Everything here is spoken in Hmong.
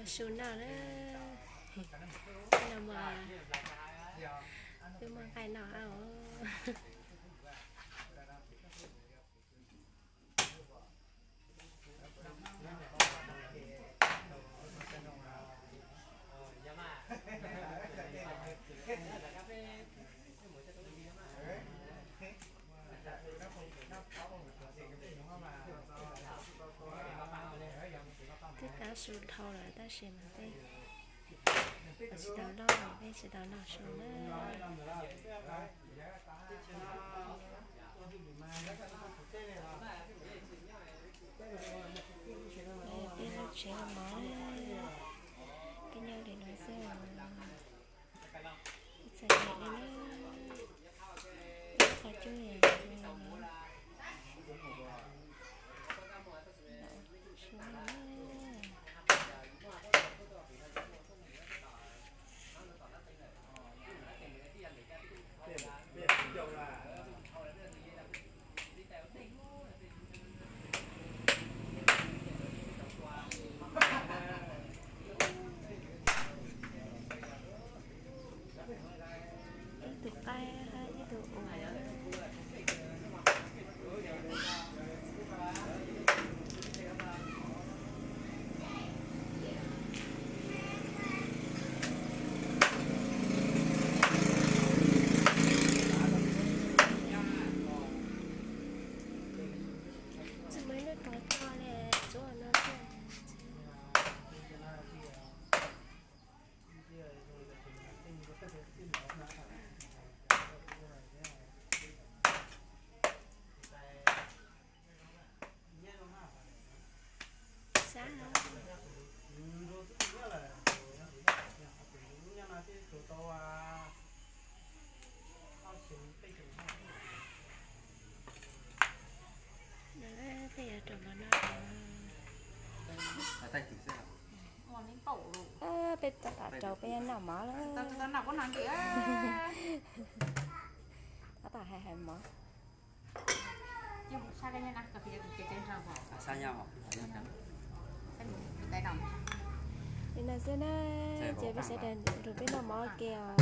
Su noj na, no mas twb muaj nqaij noj os. Twb tab su dhau lawm tab sis mas tej tsis tau loj, tej tsis tau noj su na. Peb lub tsev mov, peb nyob li no xwb, ib txhia li no, peb qhov cub li no. Ib tug qaib hab ib tug ua. Tsis muaj ib lub tog tog li, tsuav no tiag. Sab. Peb yuav rau mov noj. Peb tab tom rau peb noj mov lawm. Tab tom hais hais mov. Li no xwb na, ces peb sawv daws rau peb noj mov ua ke os.